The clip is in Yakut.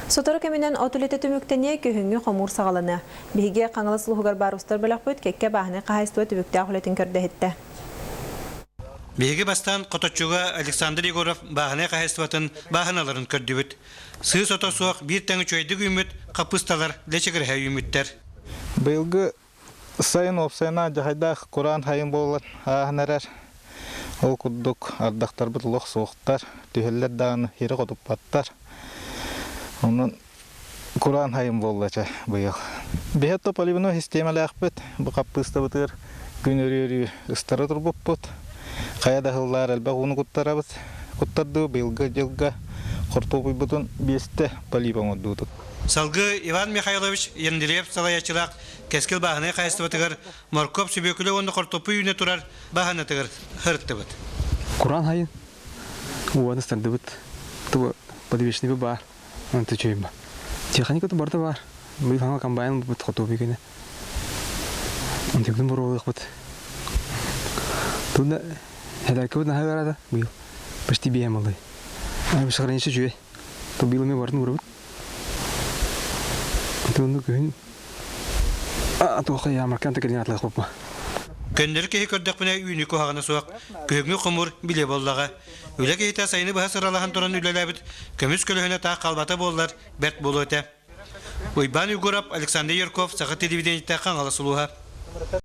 Сотору кэминэн от үлэтэ түмүктэниэ, күһүҥҥү хомуур саҕаланыа. Биһиги Хаҥалас улууһугар баар устар бөлөхпүт кэккэ бааһынай хаһаайыстыба түбүктээх үлэтин көрдөһүттэ. Биһиги бастаан Хоточчуга Александр Егоров бааһынай хаһаайыстыбатын бааһыналарын көрдүбүт. Сыыс ото суох биир тэҥ үчүгэйдик үүммүт хаппыысталар лэчигирэһэ үүммүттэр. Быйылгы сайын уопсайынан дьаһайдаах кураан сайын буолан ааһан эрэр. Ол курдук ардахтарбыт олох суохтар, түһэллэр даҕаны сири хотуппаттар. Онон кураан сайын буолла чэ быйыл. Биһи тополивной систиэмэлээхпит. Бу хаппыыстабытыгар күн өрүү-өрүү ыстара турбуппут. Хайа да сыллаар элбэх ууну куттарабыт. Куттардыы быйылгы дьылга хортуопуйбутун биэстэ полив оҥордубут. Салгыы Иван Михайлович Яндреев салайааччылаах Кэскил бааһынай хаһаайыстыбатыгар моркуоп, сүбүөкүлэ уонна хортуоппуй үүнэ турар бааһынатыгар сырыттыбыт. Кураан сайын уону ыстардыбыт. Тугу подвешный баар. Онто үчүгэй Техниката барыта баар. Быйыл хаҥа комбайн бут хотуобуй гына. Онтукутун боруолуохпут. Тунда хедеркебит наһаа ыараата быйыл. Почти биэм боллой. Сохранение үчүгэй. Быйыл эмиэ барытын уурабыт. Тунду күһүн туохха яамаркан кэлин атлаах Көннөрү киһи көрдөхпүнэ үүнүү куһаҕана суох, күһүҥҥү хомуур билиэ буоллаҕа. Үлэ киһитэ сайыны быһа сыралаһан туран үлэлээбит көмүс көлөһүнэ таах хаалбата буоллар бэрт буолуо этэ. Уйбаан Уйгурап, Александр Юрков, Саха телевидениетэ Хаҥалас улууһа.